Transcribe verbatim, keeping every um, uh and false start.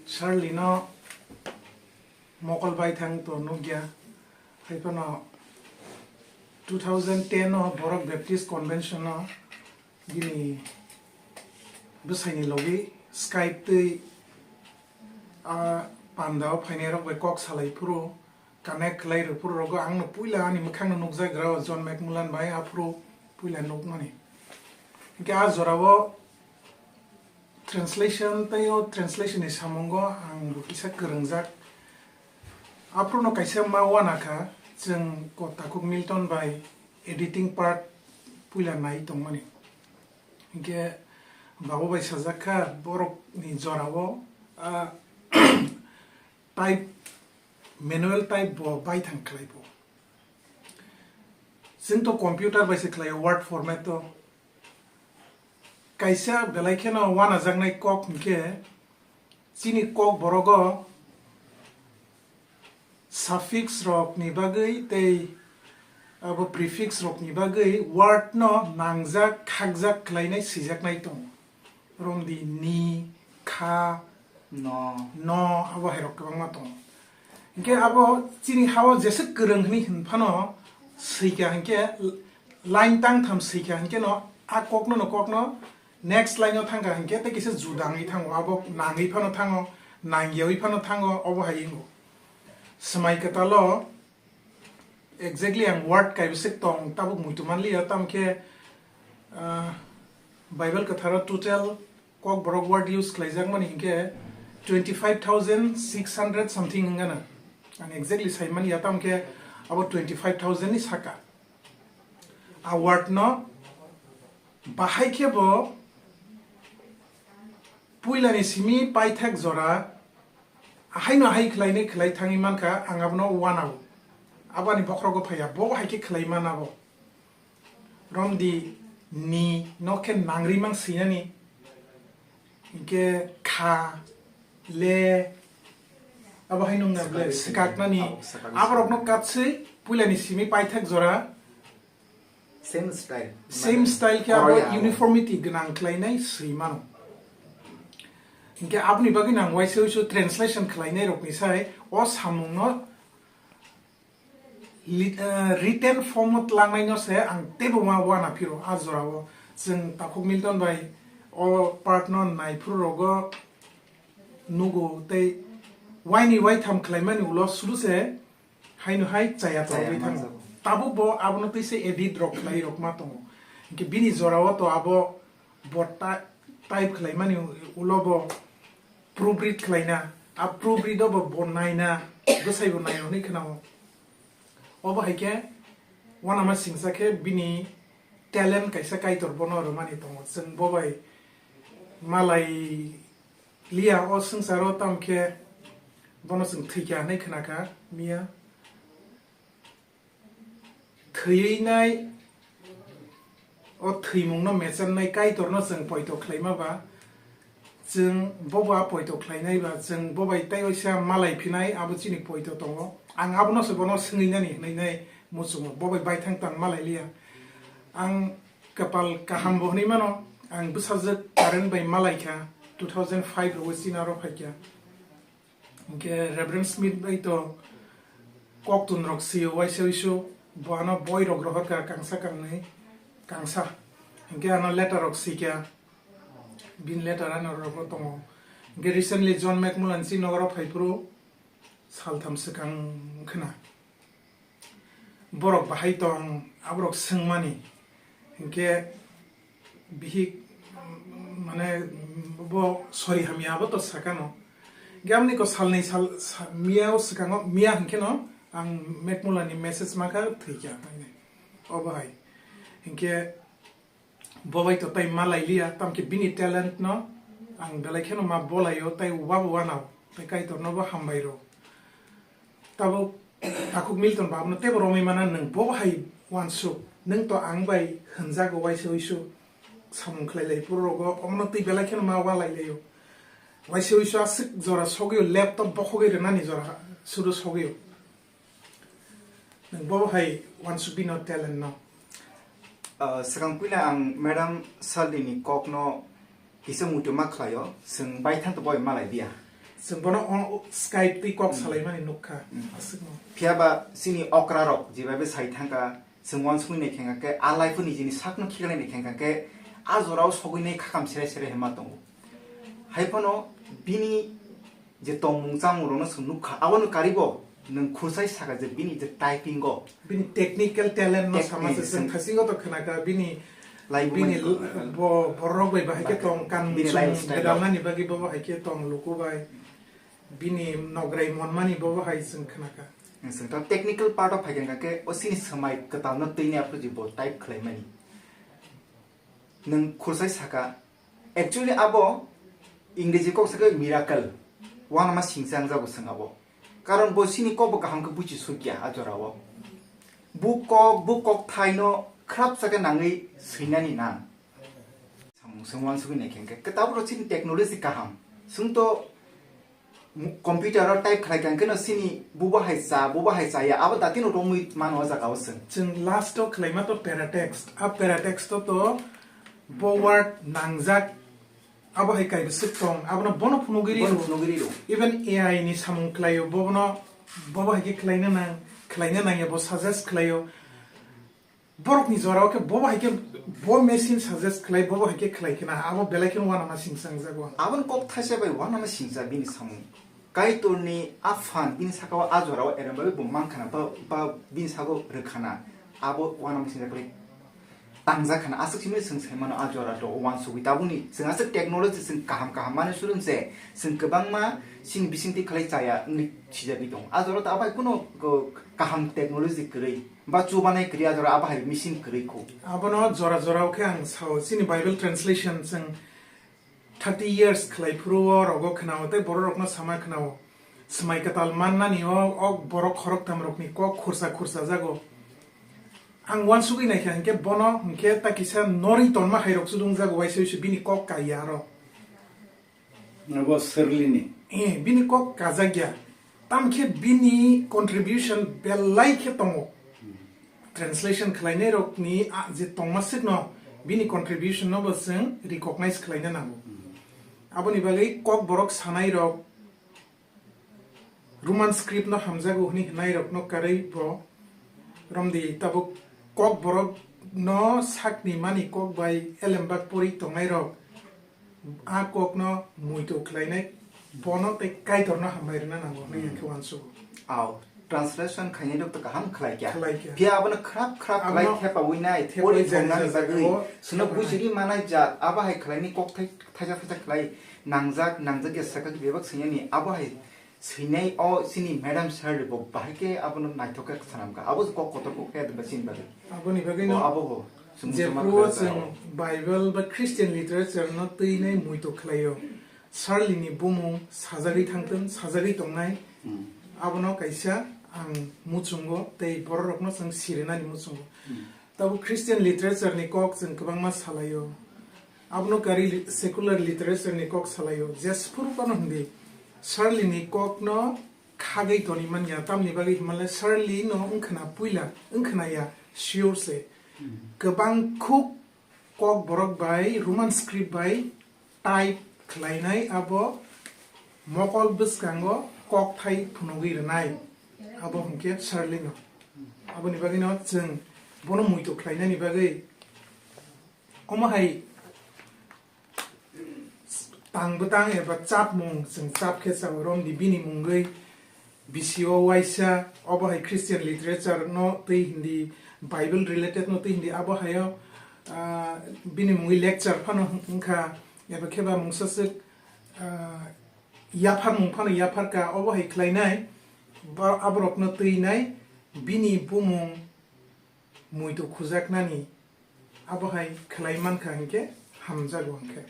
Charlie no mokol bai thang to nukya. Hai phano two thousand ten o Borok Baptist Convention o bini bwsaini logi Skype twi a panda o phainai rok bai kok salai phuru connect khlai rw phuru rogo ang no puila ani mwkhang no nukjak gra o John McMullen bai aphuru puila nukmani. Hingke a jora o translation tei o translation ni samungo ang bo kisa kwrwngjak. Aphuru no kaisa ma wana kha, chwng ko takhuk Milton bai editing part puila nai tongmani. Hingke babo bai sajak kha borok ni jora o, ah, type, manual type bo baithang khlai bo. Chwng to computer bai se khlai o, word format o. Kaisa belai kheno wanajaknai kok hingke chini kok borogo suffix rok ni bagwi tei abo prefix rok ni bagwi word no nangjak khakjak khlainai swijaknai tongo. Romdi ni, kha, no, no, abo hai rok kwbangma tongo. Hingke abo chini ha o jesa kwrwng hwnwi hwn phano swikha hingke line tang tham swikha hingke no a kok no, no kok no next line o thangkha hingke tei kisa judangwi thango, abo nangwi phano thango, nangyawi phano thango, obo hai wngo. Swmai kwtal o exactly ang word kaibwswk tong tabuk muitu manliya, tamo khe, ah, Bible kwtharo total Kokborok word use khlaijakmani hinkhe twenty five thousand six hundred something wngana. Ang exactly saimani ya, tamo khe abo twenty five thousand ni saka. A word no bahai khe bo puilani simi paithak jora ahaino ahai khlainai khlai thangwi mankha, ang abono wanao. Aboni bokhrogo phaiya, bo hai khe khlai mana bo. Romdi ni no khe nangri mang sinani. Hinkhe kha, le, abo hai nung na ble, swkaknani. Swkaknani. Abo swkaknani. Aborokno katswi puilani simi paithak jora. Same style. Same style khe abo uniformity gwnang khlainai swi mano. Hinkhe aboni bagwi nang waisa waisa translation khlainai rokni sai o samungno lit-, eh, written form o tlangnai no se ang teibo ma wana phiro a jora o. Chwng Takhuk Milton bai o part no nai phuru rogo nugo tei waini waitham khlaimani ulo suru se haino hai chaya tongwi thango. Tabuk bo abono twi se edit rok khlai rok ma tongo. Hinkhe bini jora o to abo bo ta-, type khlaimani ulo bo proofread khlaina, a proofread o bo, bo naina, bwsai bo nai hwnwi khwnao. Obo hai khe uanama singsa khe bini talent kaisa Kaitor bono rwmani tongo. Chwng bo bai malai liya o swngcharo, tamo khe bono chwng thwikha hinwi khwnakha miya. Thwiwi nai o thwimungno mechengnai Kaitorno chwng poito khlaima ba, chwng bo ba poito khlainai ba, chwng bo bai tei waisa malai phinai, abo chini poito tongo. Ang abono se bono swngwi nani hinwi nai muchungo, bo bai baithang tang malai liya. Ang kapal kaham bo hinwi mano, ang bwsajwk Karen bai malai kha, two thousand five rogo chini aro phai kha. Hinkhe Reverend Smith bai to koktun rok sio waisa wisu, bo ano boi rok rohor kha kangsa kangnwi, kangsa. Hinkhe ano letter rok sikha, bin letter ano rok tongo. Hinkhe recently John McMullen chini nogoro phai phuru saltham swkang khna. Borok bahai tong, aborok swngmani. Hinkhe bihik, mane, bo sori hamya abo to sakano. Hinkhe amni ko salnwi sal, sa-, miya o swkango, miya hinkhe no ang Mekmulani message mankha thwikha, obo hai. Hinkhe bo bai to tai malai liya, tamkhe bini talent no ang belai kheno ma bolaio, tai uba bo wanao, tai Kaitor no bo hambai rw. Tabuk Takhuk Milton ba abono teibo romwi mana, nwng bo hai uansuk, nwng to ang bai hwnjago waisa wisu samung khlai lai phuru rogo, omono twi belai kheno ma walai laio. Waisa wisu aswk jora sogwio, laptop bokhogwi rwnani jora suru sogwio. Nwng bo hai uansuk bino talent no. Ah, swkang puila ang Madam Saldi ni kok no kisa muitu ma khlaio, chwng baithang to boi malai biya. Chwng bono o Skype twi kok salaimani nukha. Aswkno. Phiya ba chini okra rok jebabe sai thangkha, chwng uansukwi nai khe hwnkha khe, a life ni jini sakno khiklai nai khe hwnkha khe, a jorao sogwi nai khakam sere sere hema tongo. Hai phano bini je tongmung chamung rokno chwng nukha, abono karibo nwng khurchai saka je bini je typing o. Bini technical talent no sama se chwng thasingo to khnakha, bini, bini l-, bo-, borok bai bahai khe tong, kan bini lifestyle o. Gwdalnani bagwi bo bahai khe tong, luku bai bini nograi monmani bo bahai chwng khnakha. Nwng ta technical part o phai khe hwnkha khe o chini swmai kwtalno twi ni aphuru bo type khlaimani. Nwng khurchai saka, actually abo Ingreji kok sakhe miracle, uanama singcha wngjago chwng abo. Karon bo chini kok bo kaham khe buchi sukya a jorao. Bu kok, bu kok thaino khrap sakhe nangwi swinani nang. Samung chwng uansugwi nai khe hwnkhe, kwtal boro chini technology kaham. Chwng to computer o type khlai kha, hwnkhe no chini bubo hai cha, bubo hai cha ya, abo datino romwi mano o jaga o chwng. Chwng last o khlaima to paratext. A paratext o to bo word nangjak, abo hai kaibo swk tong, abono bono phunugwi rw. Bono phunugwi rw. Even A I ni samung khlaio, bono, bobo hai khe khlaina nang, khlaina nangya, bo suggest khlaio. Borokni jorao khe bobo hai khe bo machine suggest khlai, bobo hai khe khlai khna, abo belai kheno uanama singcha wngjago. Aboni kok thaisa bai uanama singcha bini samung. Kaitorni a phan bini sakao a jorao erem bagwi bo man khna ba, ba bini sago rw khna, abo uanama singcha khlai tangjak khna, aswk simi chwng sai mano a jora to uansugwi. Tabukni chwng aswk technology chwng kaham kaham manwi surung se, chwng kwbangma chini bisingtwi khlai chaya wngwi sijagwi tongo. A jora to abai kuno ko-, kaham technology kwrwi. Ba chubanai kwrwi a jora abo hai machine kwrwi kho. Abono jora jora o khe ang sao, chini Bible translation chwng thirty years khlai phuru o rogo khna o tei borok rokno sama khna o. Swmai kwtal mannani o, o borok khoroktham rokni kok khursa khursa jago. Ang uansugwi naikha hinkhe bono hinkhe ta kisa norwi tonma hai rok chudung jago, waisa waisa bini kok kaiya aro. Abo Sirlini. Eh, bini kok kajak ya. Tamkhe bini contribution belai khe tongo. Translation khlainai rokni a, je tongma swkno bini contribution no bo chwng recognize khlaina nango. Aboni bagwi kok borok sanai rok Roman script no hamjago hwnwi hwnai rokno karwi bo romdi, tabuk kok borok no sakni mani kok bai elembak pori tongnai rok a kok no muitu khlainai, bono tei Kaitor no hambai rwna nango hwnwi ang khe uansugo. Ao, translation khainai rok to kaham khlai kya. Khlai kya. Phiya abono khrap khrap khlai thepawi nai, pori thongnani bagwi. Abono jani jani jagao sino thepawi nai. Bujiri manai jat, abo hai khlaini kok thai, thaisa thaisa khlai nangjak, nangjak ya sakha bebak sainyani, abo hai swinai o chini madam sir bo bahai khe abono naithok khe sanam kha. Abo kok kotor kok khe ba chini bagwi. Aboni bagwi no abo bo. Jephru o chwng Bible ba Christian literature no twinai muitu khlaio. Sarlini bumung sajagwi thangthun, sajagwi tongnai. Abono kaisa ang muchungo tei bororokno chwng sirinani muchungo. Tabuk Christian literature ni kok chwng kwbangma salaio. Abono kari li-, secular literature ni kok salaio. Jesphuru phano hindi Sarlini kokno khagwi toni manya, tamni bagwi himalai Sarli no wngkhna puila, wngkhna ya, sure se. Kwbang khuk kok borok bai Roman script bai type khlainai abo mokol bwskango kokthai phunugwi rwnai, abo hwnkhe Sarlino. Aboni bagwino chwng bono muitu khlainani bagwi omo hai tang bwtang eba chapmung chwng chap khe chao romdi bini mungwi. Bisio waisa obo hai Christian literature no twi hindi, Bible related no twi hindi, abo haio, ah, bini mungwi lecture phano wngkha, eba khe ba mungsa swk, ah, yapharmung phano yapharkha, obo hai khlainai, bo-, aborokno twinai, bini bumung muitu khujaknani, abo hai khlai mankha hinkhe hamjago hinkhe.